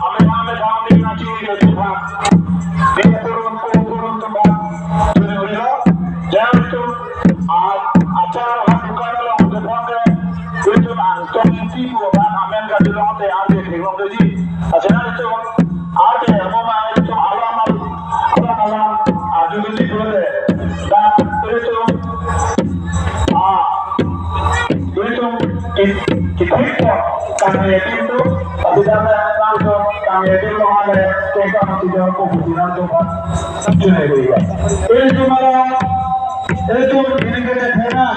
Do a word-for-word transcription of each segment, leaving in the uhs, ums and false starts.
Ame ame dang ding nangchini nangchini aphan. Dia turun turun turun tempat. Turun turun. Jangan itu. Ah, acara bukan dalam depan deh. Itu nangchong isi dua ban amen ka dulong te ame dulong te ji. Acara itu. Ade, amo ma itu alam alam alam alam aju nisi dua deh. Dan itu. Ah. Itu ki- kita itu kami itu. Tapi karena langsung kami itu mengalami tentang tidak kebutuhan Tuhan. Sudah itu ya. Itu malah itu ini kita kena.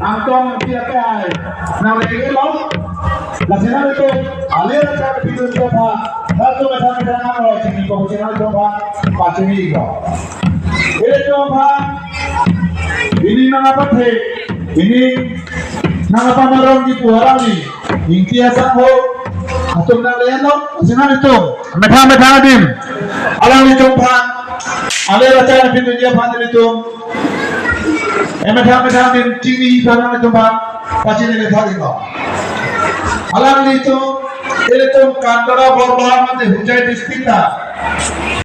Angtong dia kai. Nang lagi lo. Lasi nangtum, ale rachar aphi dunji aphan, latum methang methang nang roi chini ko chini nangtum aphan, pachini ko. Ele tum aphan, pini nang apathe, pini nang apa marong di puara ni, Ingti asangho, atum nang leno, lasi nangtum. Methang methang adim, alanglitum aphan, ale rachar aphi dunji aphan ilitum, emethang methang adim chini aphan nangtum aphan, pachini le thari no. Alanglitum, ilitum Kandara Borbar mate Hojai district ta.